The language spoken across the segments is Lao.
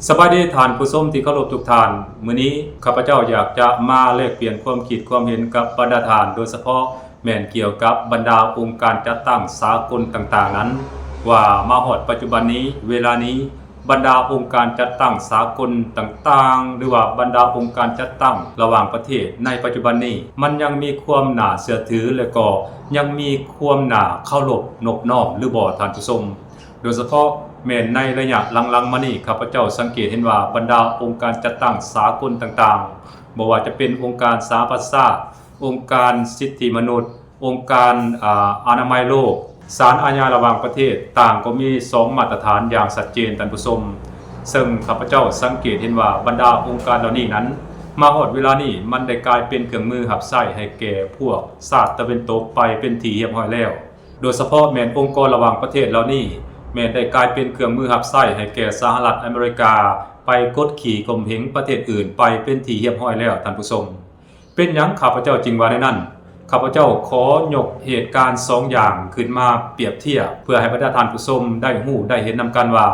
ສະບາຍດີທ່ານຜູ້ຊົມທີ່ເຄົາລົບທຸກທ່ານ. ມື້ນີ້ຂ້າພະເຈົ້າຢາກຈະມາແລກປ່ຽນຄວາມຄິດຄວາມເຫັນກັບບັນດາທ່ານ, ໂດຍສະເພາະແມ່ນກ່ຽວກັບບັນດາອົງການຈັດຕັ້ງສາກົນຕ່າງໆນັ້ນ ວ່າມາຮອດປັດຈຸບັນນີ້, ເວລານີ້, ບັນດາອົງການຈັດຕັ້ງສາກົນຕ່າງໆ ຫຼືວ່າບັນດາອົງການຈັດຕັ້ງລະຫວ່າງປະເທດໃນປັດຈຸບັນນີ້ ມັນຍັງມີຄວາມໜ້າເຊື່ອຖື ແລະກໍຍັງມີຄວາມໜ້າເຄົາລົບນົບນ້ອມຫຼືບໍ່ທ່ານຜູ້ຊົມ? ໂດຍສະເພາະແມ່ນໃນໄລຍະຫຼັງໆມານີ້, ຂ້າພະເຈົ້າສັງເກດເຫັນວ່າບັນດາອົງການຈັດຕັ້ງສາກົນຕ່າງໆ, ບໍ່ວ່າຈະເປັນອົງການສະຫະປະຊາຊາດ, ອົງການສິດທິມະນຸດ, ອົງການ, ອາ, ອະນາໄມໂລກ, ສານອາຍາລະຫວ່າງປະເທດ, ຕ່າງກໍມີສອງມາດຕະຖານຢ່າງຊັດເຈນ, ທ່ານຜູ້ຊົມ. ເຊິ່ງຂ້າພະເຈົ້າສັງເກດເຫັນວ່າບັນດາອົງການເຫຼົ່ານີ້ນັ້ນ, ມາຮອດເວລານີ້ມັນໄດ້ກາຍເປັນເຄື່ອງມືຮັບໃຊ້ໃຫ້ແກ່ພວກຊາດຕາເວັນຕົກໄປເປັນທີ່ຮຽບຮ້ອຍແລ້ວ. ໂດຍສະເພາະແມ່ນອົງກອນລະຫວ່າງປະເທດເຫຼົ່ານີ້ ແມ່ນໄດ້ກາຍເປັນເຄື່ອງມືຮັບໃຊ້ໃຫ້ແກ່ສະຫະລັດອາເມລິກາ ໄປກົດຂີ່ຂົ່ມເຫງປະເທດອື່ນໄປເປັນທີ່ຮຽບຮ້ອຍແລ້ວ, ທ່ານຜູ້ຊົມ. ເປັນຫຍັງຂ້າພະເຈົ້າຈຶ່ງວ່າແນວນັ້ນ? ຂ້າພະເຈົ້າຂໍຍົກເຫດການສອງຢ່າງຂຶ້ນມາປຽບທຽບ ເພື່ອໃຫ້ບັນດາທ່ານຜູ້ຊົມໄດ້ຮູ້ໄດ້ເຫັນນຳກັນວ່າ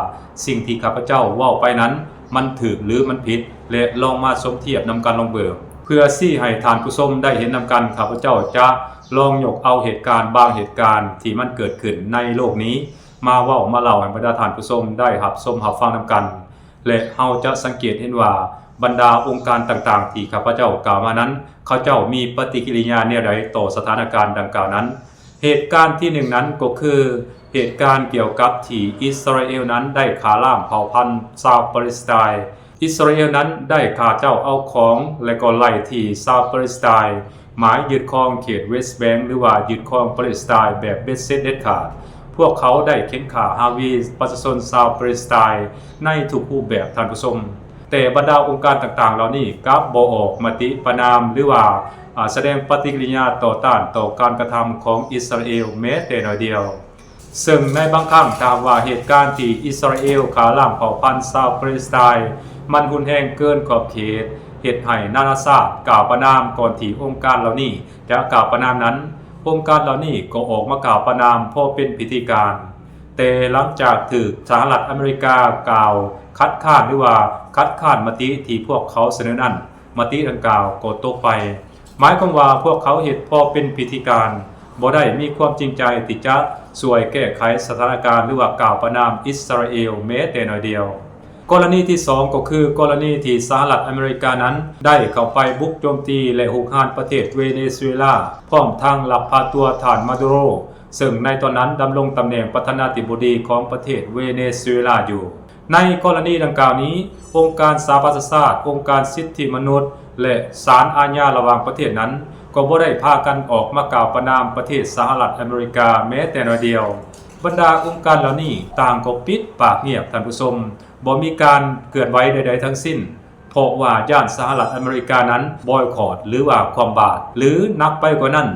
ສິ່ງທີ່ຂ້າພະເຈົ້າເວົ້າໄປນັ້ນ ມັນຖືກຫຼືມັນຜິດ ແລະ ລອງມາສົມທຽບນຳກັນລອງເບິ່ງ ເພື່ອຊີ້ໃຫ້ທ່ານຜູ້ຊົມໄດ້ເຫັນນຳກັນ. ຂ້າພະເຈົ້າຈະລອງຍົກເອົາເຫດການບາງເຫດການທີ່ມັນເກີດຂຶ້ນໃນໂລກນີ້ ມາເວົ້າມາເລົ່າໃຫ້ບັນດາທ່ານຜູ້ຊົມໄດ້ຮັບຊົມຮັບຟັງນຳກັນ ແລະ ເຮົາຈະສັງເກດເຫັນວ່າບັນດາອົງການຕ່າງໆທີ່ຂ້າພະເຈົ້າກ່າວມານັ້ນ ເຂົາເຈົ້າມີປະຕິກິລິຍາແນວໃດຕໍ່ສະຖານະການດັ່ງກ່າວນັ້ນ. ເຫດການທີໜຶ່ງນັ້ນກໍຄືເຫດການກ່ຽວກັບທີ່ອິດສະຣາເອວນັ້ນໄດ້ຂ້າລ້າງເຜົ່າພັນຊາວປາເລສໄຕ. ອິດສະຣາເອວນັ້ນໄດ້ຂ້າເຈົ້າເອົາຂອງ ແລະ ກໍໄລ່ທີ່ຊາວປາເລສໄຕ ໝາຍຍຶດຄອງເຂດເວສແບງ ຫຼືວ່າຍຶດຄອງປາເລສໄຕແບບເບັດເສັດເດັດຂາດ. ພວກເຂົາໄດ້ເຂັ່ນຂ້າຮາວີປະຊາຊົນຊາວປາເລສໄຕໃນທຸກຮູບແບບ, ທ່ານຜູ້ຊົມ. ແຕ່ບັນດາອົງການຕ່າງໆເຫຼົ່ານີ້ກັບບໍ່ອອກມະຕິປະນາມ ຫຼືວ່າ, ອາ, ສະແດງປະຕິກິລິຍາຕໍ່ຕ້ານຕໍ່ການກະທຳຂອງອິດສະຣາເອວແມ້ແຕ່ໜ້ອຍດຽວ. ເຊິ່ງໃນບາງຄັ້ງ ຖ້າຫາກວ່າເຫດການທີ່ອິດສະຣາເອວຂ້າລ້າງເຜົ່າພັນຊາວປາເລສໄຕ ມັນຮຸນແຮງເກີນຂອບເຂດ, ເຮັດໃຫ້ນານາຊາດກ່າວປະນາມກ່ອນທີ່ອົງການເຫຼົ່ານີ້ຈະກ່າວປະນາມນັ້ນ, ອົງການເຫຼົ່ານີ້ກໍອອກມາກ່າວປະນາມພໍເປັນພິທີການ. ແຕ່ຫຼັງຈາກຖືກສະຫະລັດອາເມລິກາກ່າວຂັດຄ້ານ ຫຼືວ່າຂັດຄ້ານມະຕິທີ່ພວກເຂົາສະເໜີນັ້ນ, ມະຕິດັ່ງກ່າວກໍຕົກໄປ. ໝາຍຄວາມວ່າພວກເຂົາເຮັດພໍເປັນພິທີການ, ບໍ່ໄດ້ມີຄວາມຈິງໃຈທີ່ຈະຊ່ວຍແກ້ໄຂສະຖານະການ ຫຼືວ່າກ່າວປະນາມອິດສະຣາເອວແມ້ແຕ່ໜ້ອຍດຽວ. ກໍລະນີທີສອງກໍຄືກໍລະນີທີ່ສະຫະລັດອາເມລິການັ້ນໄດ້ເຂົ້າໄປບຸກໂຈມຕີ ແລະ ຮຸກຮານປະເທດເວເນຊູເອລາ, ພ້ອມທັງລັກພາຕົວທ່ານມາດູໂຣ, ເຊິ່ງໃນຕອນນັ້ນດຳລົງຕຳແໜ່ງປະທານາທິບໍດີຂອງປະເທດເວເນຊູເອລາຢູ່. ໃນກໍລະນີດັ່ງກ່າວນີ້, ອົງການສະຫະປະຊາຊາດ, ອົງການສິດທິມະນຸດ ແລະ ສານອາຍາລະຫວ່າງປະເທດນັ້ນ ກໍບໍ່ໄດ້ພາກັນອອກມາກ່າວປະນາມປະເທດສະຫະລັດອາເມລິກາແມ້ແຕ່ໜ້ອຍດຽວ. ບັນດາອົງການເຫຼົ່ານີ້ຕ່າງກໍປິດປາກງຽບ, ທ່ານຜູ້ຊົມ, ບໍ່ມີການເຄື່ອນໄຫວໃດໆທັງສິ້ນ, ເພາະວ່າຢ້ານສະຫະລັດອາເມລິການັ້ນບອຍຄອດ ຫຼືວ່າຄວ່ຳບາດ, ຫຼື ໜັກໄປກວ່ານັ້ນ,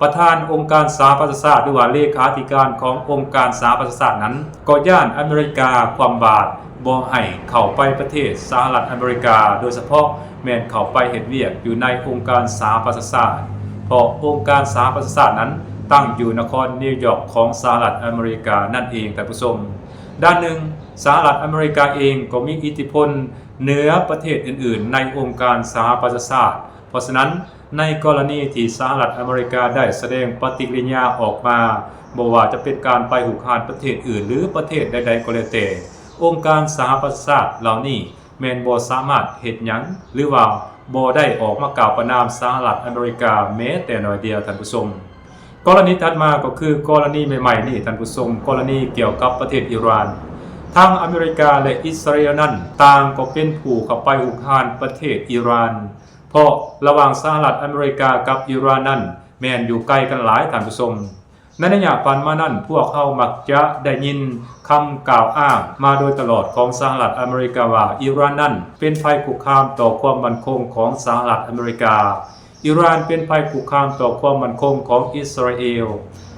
ປະທານອົງການສະຫະປະຊາຊາດ ຫຼືວ່າເລຂາທິການຂອງອົງການສະຫະປະຊາຊາດນັ້ນ ກໍຢ້ານອາເມລິກາຄວ່ຳບາດ ບໍ່ໃຫ້ເຂົ້າໄປປະເທດສະຫະລັດອາເມລິກາ, ໂດຍສະເພາະແມ່ນເຂົ້າໄປເຮັດວຽກຢູ່ໃນອົງການສະຫະປະຊາຊາດ, ເພາະອົງການສະຫະປະຊາຊາດນັ້ນຕັ້ງຢູ່ນະຄອນນິວຢອກຂອງສະຫະລັດອາເມລິການັ້ນເອງ, ທ່ານຜູ້ຊົມ. ດ້ານໜຶ່ງ, ສະຫະລັດອາເມລິກາເອງກໍມີອິດທິພົນເໜືອປະເທດອື່ນໆໃນອົງການສະຫະປະຊາຊາດ, ເພາະສະນັ້ນ, ໃນກໍລະນີທີ່ສະຫະລັດອາເມລິກາໄດ້ສະແດງປະຕິກິລິຍາອອກມາ, ບໍ່ວ່າຈະເປັນການໄປຮຸກຮານປະເທດອື່ນ ຫຼື ປະເທດໃດໆກໍແລ້ວແຕ່, ອົງການສະຫະປະຊາຊາດເຫຼົ່ານີ້ແມ່ນບໍ່ສາມາດເຮັດຫຍັງ ຫຼືວ່າບໍ່ໄດ້ອອກມາກ່າວປະນາມສະຫະລັດອາເມລິກາແມ້ແຕ່ໜ້ອຍດຽວ, ທ່ານຜູ້ຊົມ. ກໍລະນີຖັດມາກໍຄືກໍລະນີໃໝ່ໆນີ້, ທ່ານຜູ້ຊົມ, ກໍລະນີກ່ຽວກັບປະເທດອີຣານ. ທັງອາເມລິກາ ແລະ ອິດສະຣາເອວນັ້ນ ຕ່າງກໍເປັນຜູ້ເຂົ້າໄປຮຸກຮານປະເທດອີຣານ. ເພາະລະຫວ່າງສະຫະລັດອາເມລິກາກັບອີຣານນັ້ນ ແມ່ນຢູ່ໄກກັນຫຼາຍ, ທ່ານຜູ້ຊົມ. ໃນໄລຍະຜ່ານມານັ້ນ, ພວກເຮົາມັກຈະໄດ້ຍິນຄຳກ່າວອ້າງມາໂດຍຕະຫຼອດຂອງສະຫະລັດອາເມລິກາວ່າ ອີຣານນັ້ນເປັນໄພຄຸກຄາມຕໍ່ຄວາມໝັ້ນຄົງຂອງສະຫະລັດອາເມລິກາ, ອີຣານເປັນໄພຄຸກຄາມຕໍ່ຄວາມໝັ້ນຄົງຂອງອິດສະຣາເອວ,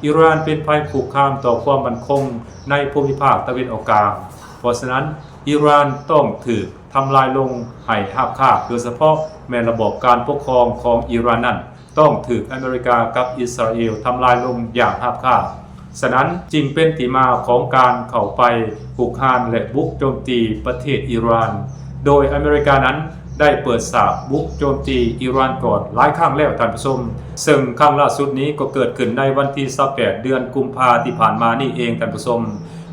ອີຣານເປັນໄພຄຸກຄາມຕໍ່ຄວາມໝັ້ນຄົງໃນພູມິພາກຕາເວັນອອກກາງ. ເພາະສະນັ້ນ, ອີຣານຕ້ອງຖືກ ທຳລາຍລົງໃຫ້ຮາບຄາບ, ໂດຍສະເພາະແມ່ນລະບອບການປົກຄອງຂອງອີຣານນັ້ນ ຕ້ອງຖືກອາເມລິກາກັບອິດສະຣາເອວທຳລາຍລົງຢ່າງຮາບຄາບ. ສະນັ້ນຈຶ່ງເປັນທີ່ມາຂອງການເຂົ້າໄປຮຸກຮານ ແລະ ບຸກໂຈມຕີປະເທດອີຣານ, ໂດຍອາເມລິການັ້ນໄດ້ເປີດສາກບຸກໂຈມຕີອີຣານກ່ອນຫຼາຍຄັ້ງແລ້ວທ່ານຜູ້ຊົມ, ເຊິ່ງຄັ້ງລ່າສຸດນີ້ກໍເກີດຂຶ້ນໃນວັນທີຊາວແປດ ເດືອນກຸມພາທີ່ຜ່ານມານີ້ເອງທ່ານຜູ້ຊົມ.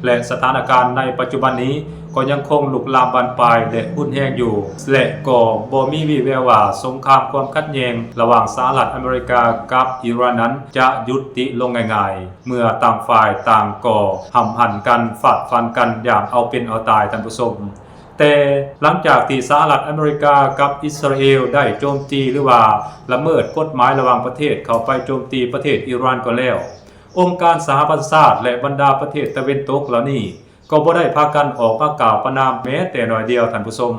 ແລະ ສະຖານະການໃນປັດຈຸບັນນີ້ກໍຍັງຄົງລຸກລາມບານປາຍ ແລະ ຮຸນແຮງຢູ່ ແລະ ກໍບໍ່ມີວີ່ແວວວ່າສົງຄາມຄວາມຂັດແຍ່ງລະຫວ່າງສະຫະລັດອາເມລິກາກັບອີຣານນັ້ນຈະຢຸດຕິລົງງ່າຍໆ ເມື່ອຕ່າງຝ່າຍຕ່າງກໍຫ້ຳຫັນກັນ ຟາດຟັນກັນຢ່າງເອົາເປັນເອົາຕາຍທ່ານຜູ້ຊົມ. ແຕ່ຫຼັງຈາກທີ່ສະຫະລັດອາເມລິກາກັບອິດສະຣາເອວໄດ້ໂຈມຕີ ຫຼືວ່າລະເມີດກົດໝາຍລະຫວ່າງປະເທດເຂົ້າໄປໂຈມຕີປະເທດອີຣານກ່ອນແລ້ວ, ອົງການສະຫະປະຊາຊາດ ແລະ ບັນດາປະເທດຕາເວັນຕົກເຫຼົ່ານີ້ ກໍບໍ່ໄດ້ພາກັນອອກມາກ່າວປະນາມແມ້ແຕ່ໜ້ອຍດຽວທ່ານຜູ້ຊົມ.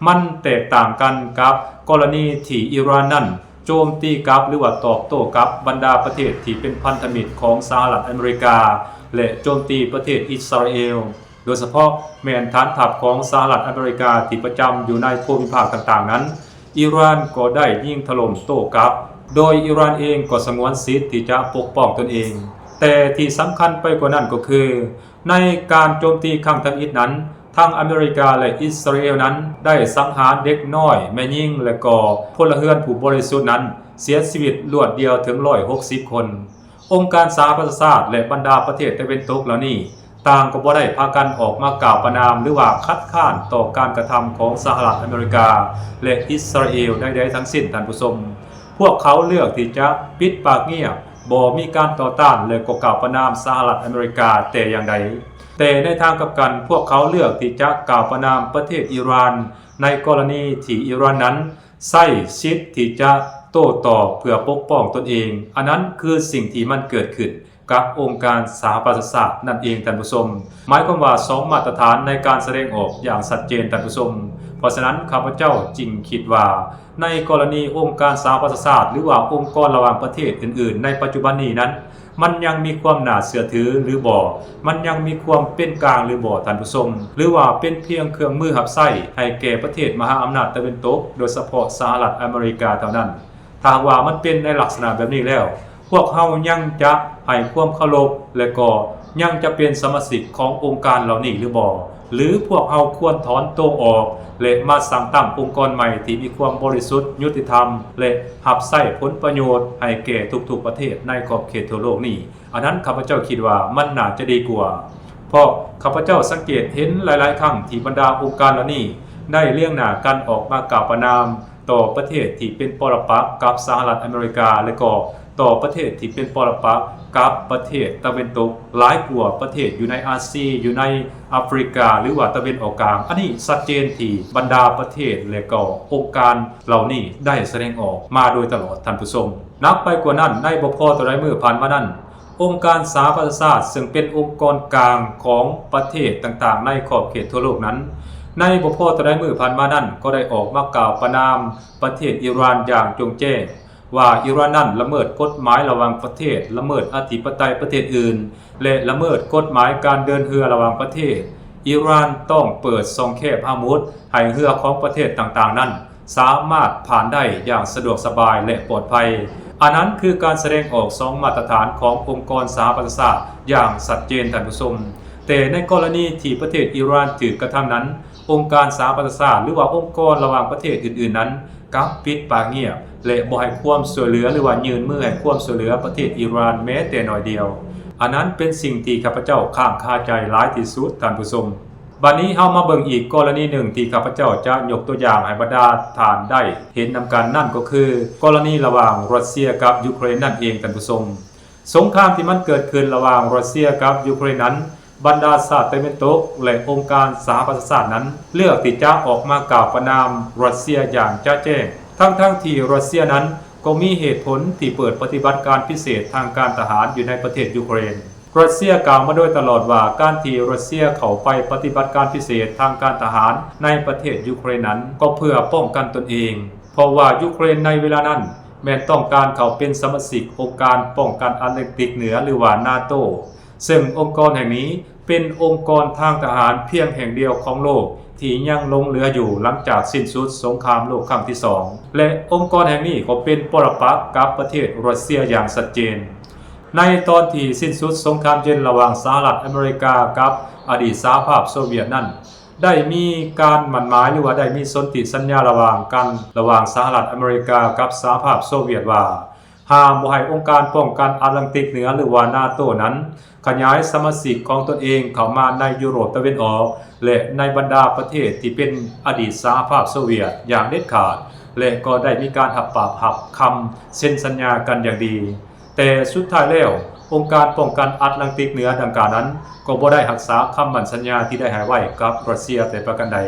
ມັນແຕກຕ່າງກັນກັບກໍລະນີທີ່ອີຣານນັ້ນໂຈມຕີກັບ ຫຼືວ່າຕອບໂຕ້ກັບບັນດາປະເທດທີ່ເປັນພັນທະມິດຂອງສະຫະລັດອາເມລິກາ ແລະ ໂຈມຕີປະເທດອິດສະຣາເອວ, ໂດຍສະເພາະແມ່ນຖານທັບຂອງສະຫະລັດອາເມລິກາທີ່ປະຈຳຢູ່ໃນພູມິພາກຕ່າງໆນັ້ນ, ອີຣານກໍໄດ້ຍິງຖະຫຼົ່ມໂຕ້ກັບ, ໂດຍອີຣານເອງກໍສະຫງວນສິດທີ່ຈະປົກປ້ອງຕົນເອງ. ແຕ່ທີ່ສຳຄັນໄປກວ່ານັ້ນກໍຄື ໃນການໂຈມຕີຄັ້ງທຳອິດນັ້ນ, ທັງອາເມລິກາ ແລະ ອິດສະຣາເອວນັ້ນໄດ້ສັງຫານເດັກນ້ອຍ, ແມ່ຍິງ ແລະ ກໍພົນລະເຮືອນຜູ້ບໍລິສຸດນັ້ນເສຍຊີວິດລວດດຽວເຖິງຮ້ອຍຫົກສິບຄົນ. ອົງການສະຫະປະຊາຊາດ ແລະ ບັນດາປະເທດຕາເວັນຕົກເຫຼົ່ານີ້ ຕ່າງກໍບໍ່ໄດ້ພາກັນອອກມາກ່າວປະນາມ ຫຼືວ່າຄັດຄ້ານຕໍ່ການກະທຳຂອງສະຫະລັດອາເມລິກາ ແລະ ອິດສະຣາເອວໃດໆທັງສິ້ນທ່ານຜູ້ຊົມ. ພວກເຂົາເລືອກທີ່ຈະປິດປາກງຽບ, ບໍ່ມີການຕໍ່ຕ້ານ ແລະ ກໍກ່າວປະນາມສະຫະລັດອາເມລິກາແຕ່ຢ່າງໃດ. ແຕ່ໃນທາງກັບກັນ, ພວກເຂົາເລືອກທີ່ຈະກ່າວປະນາມປະເທດອີຣານ ໃນກໍລະນີທີ່ອີຣານນັ້ນໃຊ້ສິດທີ່ຈະໂຕ້ຕອບເພື່ອປົກປ້ອງຕົນເອງ. ອັນນັ້ນຄືສິ່ງທີ່ມັນເກີດຂຶ້ນກັບອົງການສະຫະປະຊາຊາດນັ້ນເອງທ່ານຜູ້ຊົມ. ໝາຍຄວາມວ່າສອງມາດຕະຖານໃນການສະແດງອອກຢ່າງຊັດເຈນທ່ານຜູ້ຊົມ. ເພາະສະນັ້ນ ຂ້າພະເຈົ້າຈຶ່ງຄິດວ່າ ໃນກໍລະນີອົງການສະຫະປະຊາຊາດ ຫຼືວ່າອົງກອນລະຫວ່າງປະເທດອື່ນໆໃນປັດຈຸບັນນີ້ນັ້ນ ມັນຍັງມີຄວາມໜ້າເຊື່ອຖືຫຼືບໍ່? ມັນຍັງມີຄວາມເປັນກາງຫຼືບໍ່ທ່ານຜູ້ຊົມ? ຫຼືວ່າເປັນພຽງເຄື່ອງມືຮັບໃຊ້ໃຫ້ແກ່ປະເທດມະຫາອຳນາດຕາເວັນຕົກ, ໂດຍສະເພາະສະຫະລັດອາເມລິກາເທົ່ານັ້ນ? ຖ້າຫາກວ່າມັນເປັນໃນລັກສະນະແບບນີ້ແລ້ວ, ພວກເຮົາຍັງຈະໃຫ້ຄວາມເຄົາລົບ ແລະ ກໍຍັງຈະເປັນສະມາຊິກຂອງອົງການເຫຼົ່ານີ້ຫຼືບໍ່? ຫຼືພວກເຮົາຄວນຖອນໂຕອອກ ແລະ ມາສ້າງຕັ້ງອົງກອນໃໝ່ທີ່ມີຄວາມບໍລິສຸດ, ຍຸຕິທຳ ແລະ ຮັບໃຊ້ຜົນປະໂຫຍດໃຫ້ແກ່ທຸກໆປະເທດໃນຂອບເຂດທົ່ວໂລກນີ້? ອັນນັ້ນຂ້າພະເຈົ້າຄິດວ່າມັນໜ້າຈະດີກວ່າ, ເພາະຂ້າພະເຈົ້າສັງເກດເຫັນຫຼາຍໆຄັ້ງທີ່ບັນດາອົງການເຫຼົ່ານີ້ໄດ້ລຽງໜ້າກັນອອກມາກ່າວປະນາມ ຕໍ່ປະເທດທີ່ເປັນປໍລະປັກກັບສະຫະລັດອາເມລິກາ ແລະ ກໍຕໍ່ປະເທດທີ່ເປັນປໍລະປັກກັບປະເທດຕາເວັນຕົກ ຫຼາຍກວ່າປະເທດຢູ່ໃນອາຊີ, ຢູ່ໃນອາຟຣິກາ ຫຼືວ່າຕາເວັນອອກກາງ. ອັນນີ້ຊັດເຈນທີ່ບັນດາປະເທດ ແລະ ກໍອົງການເຫຼົ່ານີ້ໄດ້ສະແດງອອກມາໂດຍຕະຫຼອດ, ທ່ານຜູ້ຊົມ. ໜັກໄປກວ່ານັ້ນ, ໃນບໍ່ພໍເທົ່າໃດມື້ຜ່ານມານັ້ນ, ອົງການສະຫະປະຊາຊາດ ເຊິ່ງເປັນອົງກອນກາງຂອງປະເທດຕ່າງໆໃນຂອບເຂດທົ່ວໂລກນັ້ນ, ໃນບໍ່ພໍເທົ່າໃດມື້ຜ່ານມານັ້ນ ກໍໄດ້ອອກມາກ່າວປະນາມປະເທດອີຣານຢ່າງໂຈ່ງແຈ້ງ ວ່າອີຣານນັ້ນລະເມີດກົດໝາຍລະຫວ່າງປະເທດ, ລະເມີດອະທິປະໄຕປະເທດອື່ນ ແລະ ລະເມີດກົດໝາຍການເດີນເຮືອລະຫວ່າງປະເທດ. ອີຣານຕ້ອງເປີດຊ່ອງແຄບຮາມຸດ ໃຫ້ເຮືອຂອງປະເທດຕ່າງໆນັ້ນ ສາມາດຜ່ານໄດ້ຢ່າງສະດວກສະບາຍ ແລະ ປອດໄພ. ອັນນັ້ນຄືການສະແດງອອກສອງມາດຕະຖານຂອງອົງກອນສະຫະປະຊາຊາດຢ່າງຊັດເຈນ, ທ່ານຜູ້ຊົມ. ແຕ່ໃນກໍລະນີທີ່ປະເທດອີຣານຖືກກະທຳນັ້ນ, ອົງການສະຫະປະຊາຊາດ ຫຼືວ່າອົງກອນລະຫວ່າງປະເທດອື່ນໆນັ້ນ ກັບປິດປາກງຽບ ແລະ ບໍ່ໃຫ້ຄວາມຊ່ວຍເຫຼືອ ຫຼືວ່າຍື່ນມືໃຫ້ຄວາມຊ່ວຍເຫຼືອປະເທດອີຣານແມ້ແຕ່ໜ້ອຍດຽວ. ອັນນັ້ນເປັນສິ່ງທີ່ຂ້າພະເຈົ້າຄ້າງຄາໃຈຫຼາຍທີ່ສຸດ, ທ່ານຜູ້ຊົມ. ບັດນີ້ເຮົາມາເບິ່ງອີກກໍລະນີໜຶ່ງທີ່ຂ້າພະເຈົ້າຈະຍົກຕົວຢ່າງໃຫ້ບັນດາທ່ານໄດ້ເຫັນນຳກັນ, ນັ້ນກໍຄືກໍລະນີລະຫວ່າງຣັດເຊຍກັບຢູເຄຣນນັ້ນເອງ, ທ່ານຜູ້ຊົມ. ສົງຄາມທີ່ມັນເກີດຂຶ້ນລະຫວ່າງຣັດເຊຍກັບຢູເຄຣນນັ້ນ, ບັນດາຊາດຕາເວັນຕົກ ແລະ ອົງການສະຫະປະຊາຊາດນັ້ນ ເລືອກທີ່ຈະອອກມາກ່າວປະນາມຣັດເຊຍຢ່າງຈະແຈ້ງ, ທັງໆທີ່ຣັດເຊຍນັ້ນກໍມີເຫດຜົນທີ່ເປີດປະຕິບັດການພິເສດທາງການທະຫານຢູ່ໃນປະເທດຢູເຄຣນ. ຣັດເຊຍກ່າວມາໂດຍຕະຫຼອດວ່າ ການທີ່ຣັດເຊຍເຂົ້າໄປປະຕິບັດການພິເສດທາງການທະຫານໃນປະເທດຢູເຄຣນນັ້ນ ກໍເພື່ອປ້ອງກັນຕົນເອງ, ເພາະວ່າຢູເຄຣນໃນເວລານັ້ນແມ່ນຕ້ອງການເຂົ້າເປັນສະມາຊິກອົງການປ້ອງກັນອາດແລນຕິກເໜືອ ຫຼືວ່າ ນາໂຕ, ເຊິ່ງອົງກອນແຫ່ງນີ້ເປັນອົງກອນທາງທະຫານພຽງແຫ່ງດຽວຂອງໂລກທີ່ຍັງຫຼົງເຫຼືອຢູ່ຫຼັງຈາກສິ້ນສຸດສົງຄາມໂລກຄັ້ງທີສອງ ແລະ ອົງກອນແຫ່ງນີ້ກໍເປັນປໍລະປັກກັບປະເທດຣັດເຊຍຢ່າງຊັດເຈນ. ໃນຕອນທີ່ສິ້ນສຸດສົງຄາມເຢັນລະຫວ່າງສະຫະລັດອາເມລິກາກັບອະດີດສະຫະພາບໂຊວຽດນັ້ນ ໄດ້ມີການໝັ້ນໝາຍ ຫຼືວ່າໄດ້ມີສົນທິສັນຍາລະຫວ່າງກັນ ລະຫວ່າງສະຫະລັດອາເມລິກາກັບສະຫະພາບໂຊວຽດວ່າ ຫ້າມບໍ່ໃຫ້ອົງການປ້ອງກັນອາດລັງຕິກເໜືອ ຫຼືວ່ານາໂຕນັ້ນ ຂະຫຍາຍສະມາຊິກຂອງຕົນເອງເຂົ້າມາໃນຢູໂຣບຕາເວັນອອກ ແລະ ໃນບັນດາປະເທດທີ່ເປັນອະດີດສະຫະພາບໂຊວຽດຢ່າງເດັດຂາດ ແລະ ກໍໄດ້ມີການຮັບປາກຮັບຄຳເຊັນສັນຍາກັນຢ່າງດີ. ແຕ່ສຸດທ້າຍແລ້ວ ອົງການປ້ອງກັນອາດລັງຕິກເໜືອດັ່ງກ່າວນັ້ນ ກໍບໍ່ໄດ້ຮັກສາຄຳໝັ້ນສັນຍາທີ່ໄດ້ໃຫ້ໄວ້ກັບຣັດເຊຍແຕ່ປະການໃດ.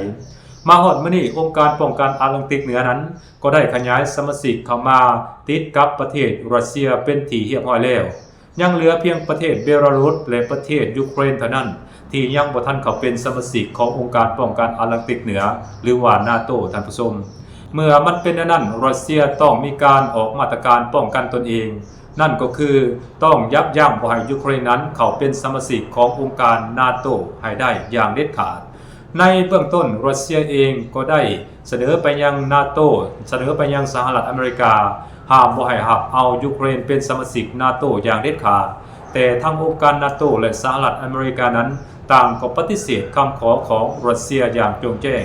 ມາຮອດມື້ນີ້ ອົງການປ້ອງກັນອາດລັງຕິກເໜືອນັ້ນ ກໍໄດ້ຂະຫຍາຍສະມາຊິກເຂົ້າມາຕິດກັບປະເທດຣັດເຊຍເປັນທີ່ຮຽບຮ້ອຍແລ້ວ. ຍັງເຫຼືອພຽງປະເທດເບລາຣຸດ ແລະ ປະເທດຢູເຄຣນເທົ່ານັ້ນ ທີ່ຍັງບໍ່ທັນເຂົ້າເປັນສະມາຊິກຂອງອົງການປ້ອງກັນອາດລັງຕິກເໜືອ ຫຼືວ່ານາໂຕ ທ່ານຜູ້ຊົມ. ເມື່ອມັນເປັນແນວນັ້ນ ຣັດເຊຍຕ້ອງມີການອອກມາດຕະການປ້ອງກັນຕົນເອງ, ນັ້ນກໍຄືຕ້ອງຢັບຢັ້ງບໍ່ໃຫ້ຢູເຄຣນນັ້ນເຂົ້າເປັນສະມາຊິກຂອງອົງການນາໂຕໃຫ້ໄດ້ຢ່າງເດັດຂາດ. ໃນເບື້ອງຕົ້ນ ຣັດເຊຍເອງກໍໄດ້ສະເໜີໄປຍັງນາໂຕ, ສະເໜີໄປຍັງສະຫະລັດອາເມລິກາ ຫ້າມບໍ່ໃຫ້ຮັບເອົາຢູເຄຣນເປັນສະມາຊິກນາໂຕຢ່າງເດັດຂາດ, ແຕ່ທັງອົງການນາໂຕ ແລະ ສະຫະລັດອາເມລິການັ້ນ ຕ່າງກໍປະຕິເສດຄຳຂໍຂອງຣັດເຊຍຢ່າງໂຈ່ງແຈ້ງ.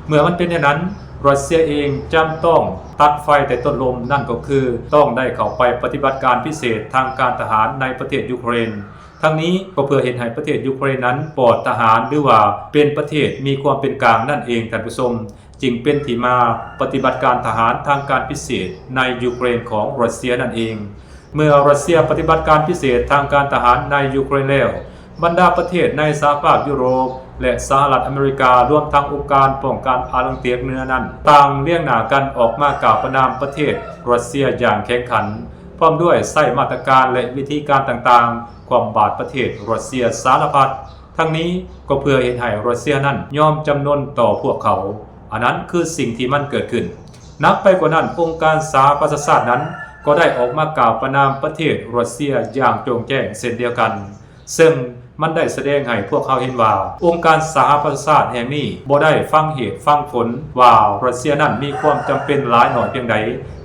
ເມື່ອມັນເປັນແນວນັ້ນ, ຣັດເຊຍເອງຈຳຕ້ອງຕັດໄຟແຕ່ຕົ້ນລົມ, ນັ້ນກໍຄືຕ້ອງໄດ້ເຂົ້າໄປປະຕິບັດການພິເສດທາງການທະຫານໃນປະເທດຢູເຄຣນ. ທັງນີ້ກໍເພື່ອເຮັດໃຫ້ປະເທດຢູເຄຣນນັ້ນປອດທະຫານ ຫຼືວ່າເປັນປະເທດມີຄວາມເປັນກາງນັ້ນເອງ, ທ່ານຜູ້ຊົມ, ຈຶ່ງເປັນທີ່ມາປະຕິບັດການທະຫານທາງການພິເສດໃນຢູເຄຣນຂອງຣັດເຊຍນັ້ນເອງ. ເມື່ອຣັດເຊຍປະຕິບັດການພິເສດທາງການທະຫານໃນຢູເຄຣນແລ້ວ, ບັນດາປະເທດໃນສະຫະພາບຢູໂຣບ ແລະ ສະຫະລັດອາເມລິກາ, ລວມທັງອົງການປ້ອງກັນອາດລັງຕິກເໜືອນັ້ນ, ຕ່າງລຽງໜ້າກັນອອກມາກ່າວປະນາມປະເທດຣັດເຊຍຢ່າງແຂງຂັນ, ພ້ອມດ້ວຍໃຊ້ມາດຕະການ ແລະ ວິທີການຕ່າງໆ ຄວ່ຳບາດປະເທດຣັດເຊຍສາລະພັດ. ທັງນີ້ກໍເພື່ອເຮັດໃຫ້ຣັດເຊຍນັ້ນຍອມຈຳນົນຕໍ່ພວກເຂົາ. ອັນນັ້ນຄືສິ່ງທີ່ມັນເກີດຂຶ້ນ. ໜັກໄປກວ່ານັ້ນ, ອົງການສະຫະປະຊາຊາດນັ້ນກໍໄດ້ອອກມາກ່າວປະນາມປະເທດຣັດເຊຍຢ່າງໂຈ່ງແຈ້ງເຊັ່ນດຽວກັນ, ເຊິ່ງມັນໄດ້ສະແດງໃຫ້ພວກເຮົາເຫັນວ່າ ອົງການສະຫະປະຊາຊາດແຫ່ງນີ້ບໍ່ໄດ້ຟັງເຫດຟັງຜົນວ່າຣັດເຊຍນັ້ນມີຄວາມຈຳເປັນຫຼາຍໜ້ອຍພຽງໃດ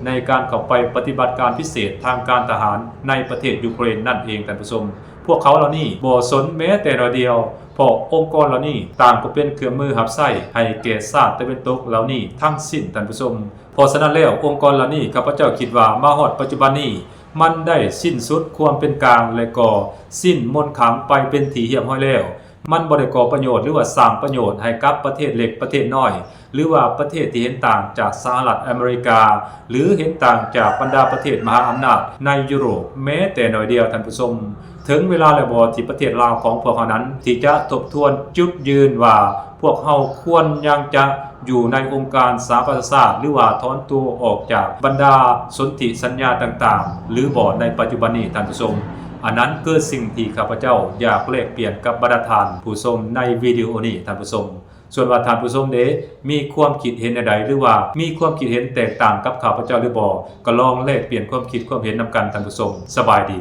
ໃນການເຂົ້າໄປປະຕິບັດການພິເສດທາງການທະຫານໃນປະເທດຢູເຄຣນນັ້ນເອງ, ທ່ານຜູ້ຊົມ. ພວກເຂົາເຫຼົ່ານີ້ບໍ່ສົນແມ້ແຕ່ໜ້ອຍດຽວ, ເພາະອົງກອນເຫຼົ່ານີ້ຕ່າງກໍເປັນເຄື່ອງມືຮັບໃຊ້ໃຫ້ແກ່ຊາດຕາເວັນຕົກເຫຼົ່ານີ້ທັງສິ້ນ, ທ່ານຜູ້ຊົມ. ເພາະສະນັ້ນແລ້ວ, ອົງກອນເຫຼົ່ານີ້ ຂ້າພະເຈົ້າຄິດວ່າມາຮອດປັດຈຸບັນນີ້ ມັນໄດ້ສິ້ນສຸດຄວາມເປັນກາງ ແລະ ກໍສິ້ນມົນຂລັງໄປເປັນທີ່ຮຽບຮ້ອຍແລ້ວ. ມັນບໍ່ໄດ້ກໍ່ປະໂຫຍດ ຫຼືວ່າສ້າງປະໂຫຍດໃຫ້ກັບປະເທດເລັກປະເທດນ້ອຍ ຫຼືວ່າປະເທດທີ່ເຫັນຕ່າງຈາກສະຫະລັດອາເມລິກາ ຫຼືເຫັນຕ່າງຈາກບັນດາປະເທດມະຫາອຳນາດໃນຢູໂຣບແມ້ແຕ່ໜ້ອຍດຽວ, ທ່ານຜູ້ຊົມ. ເຖິງເວລາແລ້ວບໍທີ່ປະເທດລາວຂອງພວກເຮົານັ້ນ ທີ່ຈະທົບທວນຈຸດຢືນວ່າ ພວກເຮົາຄວນຍັງຈະຢູ່ໃນອົງການສະຫະປະຊາຊາດ ຫຼືວ່າຖອນຕົວອອກຈາກບັນດາສົນທິສັນຍາຕ່າງໆ ຫຼືບໍ່ໃນປັດຈຸບັນນີ້, ທ່ານຜູ້ຊົມ? ອັນນັ້ນຄືສິ່ງທີ່ຂ້າພະເຈົ້າຢາກແລກປ່ຽນກັບບັນດາທ່ານຜູ້ຊົມໃນວິດີໂອນີ້, ທ່ານຜູ້ຊົມ. ສ່ວນວ່າທ່ານຜູ້ຊົມເດ ມີຄວາມຄິດເຫັນແນວໃດ ຫຼືວ່າມີຄວາມຄິດເຫັນແຕກຕ່າງກັບຂ້າພະເຈົ້າຫຼືບໍ່, ກໍລອງແລກປ່ຽນຄວາມຄິດຄວາມເຫັນນຳກັນ, ທ່ານຜູ້ຊົມ. ສະບາຍດີ.